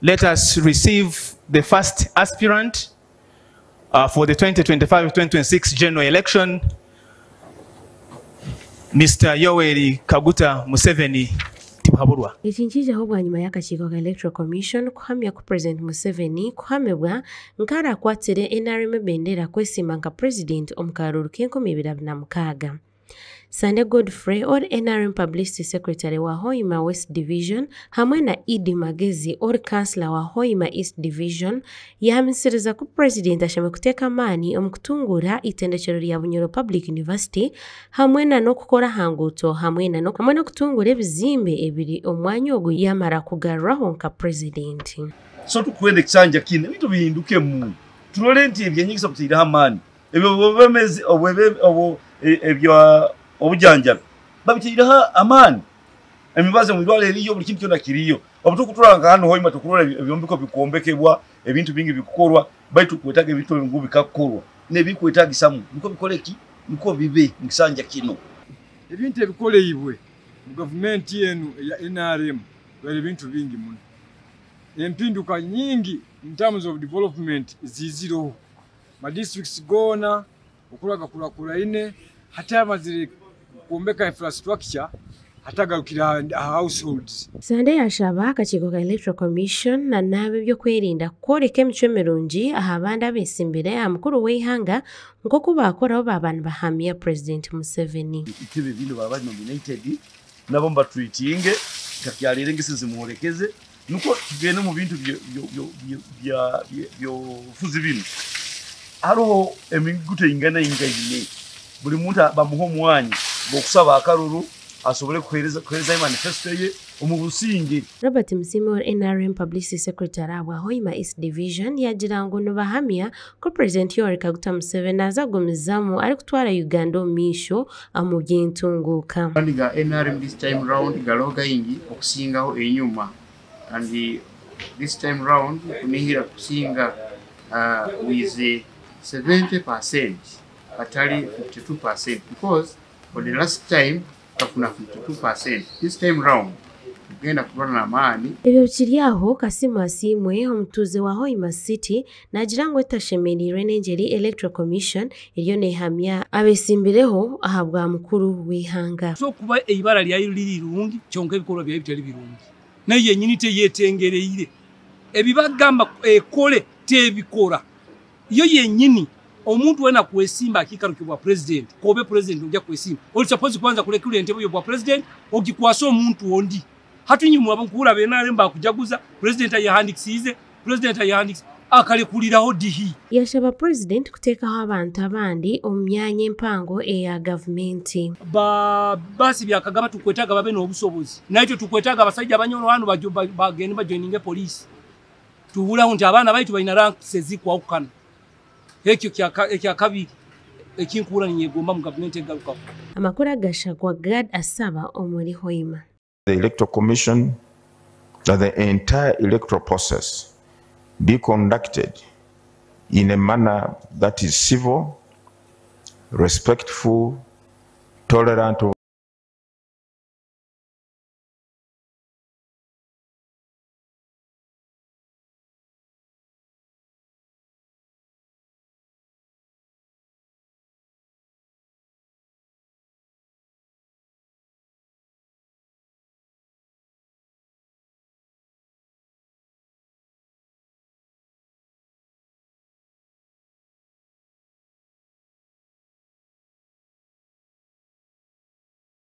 Let us receive the first aspirant for the 2025-2026 general election, Mr. Yoweri Kaguta Museveni Tibuhaburwa. Eki nikiijaho bwanyima y'akakiiko ka Electoral Commission kuhamya ku Purezidenti Museveni kuhamibwa nk'arakwatsire NRM ebendera kwesiima nka Purezidenti omu karuuru k'enkumi ibiri abiri na mukaaga. Sande Godfrey, ori NRM Publicity Secretary wa Hoima West Division, hamwe na Idi Magezi, ori kansila wa Hoima East Division, yahamisiriza ku Purezidenti ashemereire kuteeka amaani omu kutunguura itendekero rya Bunyoro Public University hamwe na n'okukora aha nguuto hamwe na hamwe n'okutunguura ebizimbe ebiri omu mwanya ogu yamara kugaruraho nka Purezidenti. So tukwenda ekisanja kine ebintu bihindukemu, turole nti ebyenyegesa butaireho amaani, ebyo bwebemezi obwo ebya obujanjabi babitaireho amaani, emibazi mu irwaro eriyo, buli kintu kyona kiriyo. Obu tukuturora nka hano Hoima, tukurora ebyombeko bikombekebwa, ebintu bingi bikukorwa, baitu kwetaga ebintu ngu bikakorwa nebikwetagisamu niko bikole ki niko bibe mu kisanja kino. Ebintu ebikoleibwe mu gavumenti enu eya NRM bali ebintu bingi muno, empinduka nyingi in terms of development zizireho ma districts goona okuraga kurakuraine. Hati amazire kwombeka infrastructure, hatagarukira aha households. Sande yashaba akakiiko ka Electoral Commission na n'ab'ebyokwerinda kworeka emicwe mirungi aha bandi abesimbire aha mukuru w'eihanga nk'oku bakoraho baba nibahamya Purezidenti Museveni. Itebe bino baba nominated nabo mbatreatinge kakyalire engesi zimuholekeze, nuko tugende mu bintu byobufuzi bino. Hariho emiguto ingana ingaine, buli muntu bamuha omwanya gwokusaba akaruru asobole kuhereza manifesto ye omu businge. Robert Musiime, wa NRM Publicity Secretary ahabwa Hoima East Division, yagira ngu nibahamya ku Purezidenti Yoweri Kaguta Museveni aza kugumizamu arikutwara Uganda omu maisho omu by'entunguuka. Kandi ga NRM this time round galiho gaingi okusingaho enyuma, and this time round kunihira kusinga with 70% atali 52%, because for the last time kafuna 52%. This time round tugenda kulwana n'amaani. Ebyo bikiri aho, Kasimu Asiimwe, omutuuze wa Hoima City, naagira ngu etashemereirwe n'engeri Electoral Commission eriyo neehamya abeesimbireho aha bwa mukuru w'eihanga. So kuba eibara lyayo liri lirungi, kyonka ebikorwa byayo bitali birungi, naye yenyini teyetengereire ebibagamba ekole, tebikora yo yenyini. Omuntu wena kwesimba akiikaro bwa president, kobe president ojja kwesimba, oli suppose kwanza kulekula entebe yo bwa president ogikwasa omuntu ondi. Hati nyumwe abankura benare mbakujaguza president ayahandikisize, president ayahandikisize, akalekuliraho dihi? Yashaba Purezidenti kuteekaho abantu abandi omu myanya empango eya gavumenti. Ba basi byakagaba tukwetaga babe n'obusobozi, naitwe tukwetaga abasajja abanyoro hano bagende bajoininge police, tuhuraho nti abaana baitu balina ranks ezikwawukana. Ekyo ekyakabiri ekinkura ninyegomba mu gavumenti egarukaho. Amakuru agashagwa Gad Asaba omuri Hoima. The Electoral Commission that the entire electoral process be conducted in a manner that is civil, respectful, tolerant of